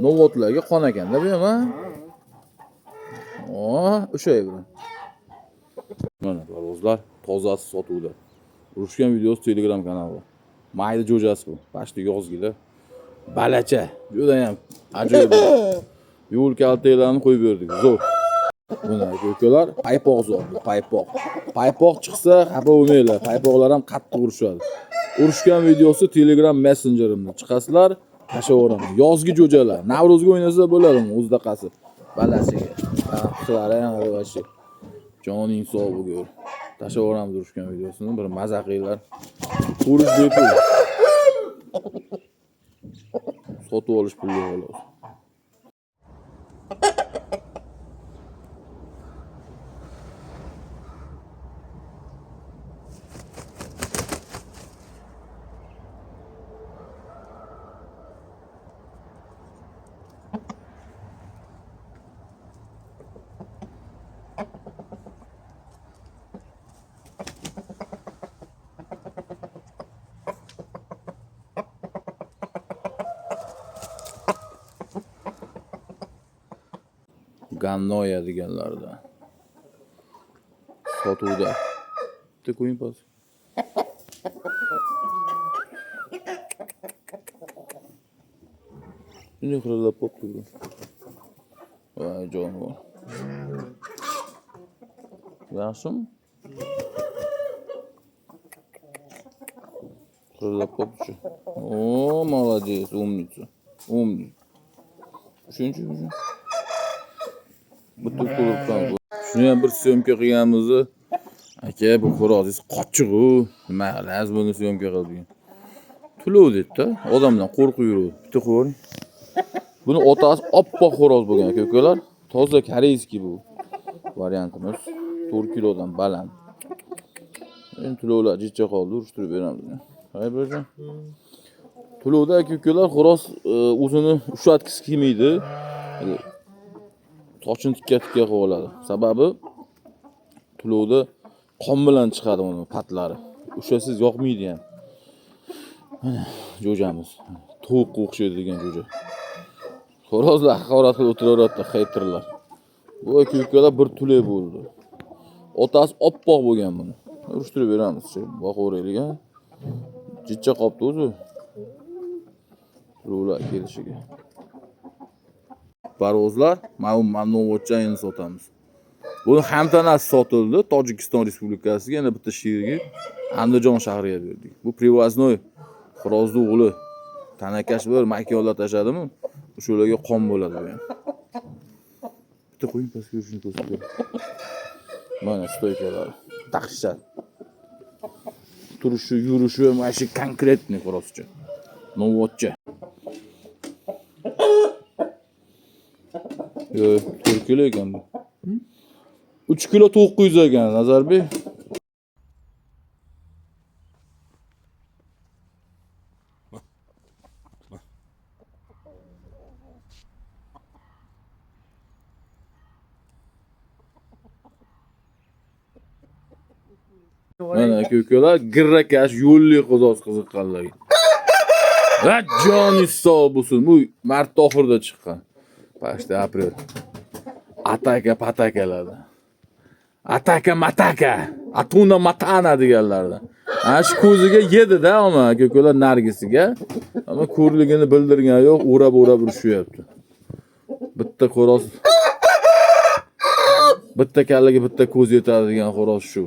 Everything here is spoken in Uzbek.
Novvotlarga qon ekanda bu ham, ha? O, o'sha bilan. Mana parvozlar tozasi sotuvda. Urushgan videosi Telegram kanalida. Mayda jo'jasi bu. Pashta yozgida. Balacha, juda ham ajoyib. Yo'l kaltaklarni qo'yib berdik. Zo'r. Buni aka ukalar paypoq zo'r, bu paypoq. Paypoq chiqsa xafa bo'lmanglar. Paypoqlar ham qattiq urushadi. Urushgan videosi Telegram messenjerimda chiqasizlar, tashlayveraman. Yozgi jo'jalar, Navruzga o'ynasa bo'ladi o'zidaqasi. Balasiga. Qilari ham вообще. Joning sog' bo'lgur. Tashlayveramiz urushgan videosini, bir maza qilinglar. Ko'rish bepul. Sotib olish pulli xolos. Gannoya deganlarida. Sotuvda. Bitta qo'ying pas. Shunday xirillab qolibdi bu. Voy jonivor. Yaxshimi? Xirillab qolibdi shu. O, молодец, умница. Умница. Shuncha shuncha. Bitta ko'ribman. Shuni ham bir syomka qilganmizni. Aka, bu xo'rozingiz qochiq-u. Nima qilasiz buni syomka qilib degan. To'lov dedi-da, odamdan qo'rqib yuradi. Bitta qo'yib yuboring. Buni otasi oppoq xo'roz bo'lgan aka ukalar. Toza koreyskiy bu variantimiz. 4 kilodan baland. Endi to'lovlar jicha qoldi, urishtirib beramiz. Hay birjon. To'lovda aka ukalar xo'roz o'zini ushatgisi kelmaydi. Sochini tikka tikka qilib oladi. Sababi to'lovda qon bilan chiqadi uni patlari. O'shasiz yoqmaydi ham. Mana jo'jamiz. Tovuqqa o'xshaydi degan jo'ja. Xo'rozlar haqorat qilib o'tiraveradi xeyterlar. Bu aka ukalar bir tulay bo'ldi. Otasi oppoq bo'lgan buni. Urishtirib beramiz, boqaveraylik a. Jicha qopti o'zi. To'lovlar kelishiga. Parvozlar, mana bu Novvotcha endi sotamiz. Buni hamtanasi sotildi Tojikiston Respublikasiga, yana bitta sherigi Andijon shahriga berdik. Bu привозной xo'rozni o'g'li. Tanakash bir makonlar tashladimi? O'shalarga qon bo'ladi bu ham. Bitta qo'ying pastga yurishini ko'rsatib ber. Mana stoykalari. Dahshat. Turishi, yurishi mana shu konkretniy xo'rozcha. Novvotcha. Yo'q, 4 kilo ekan bu. 3 kilo 900 ekan Nazarbek. Mana aka ukalar girrakash yo'lli xo'roz qiziqqanlarga. Va joni sog' bo'lsin. Bu mart oxirida chiqqan. Почти aprel. Ataka patakalarda. Ataka mataka. Atuna matana deganlardan. Ana shu ko'ziga yedi-da ama aka ukalar nargisiga. Ammo ko'rligini bildirgan yo'q, o'rab-o'rab urishyapti. Bitta xo'roz bitta kallaga bitta ko'z yetadi degan xo'roz shu.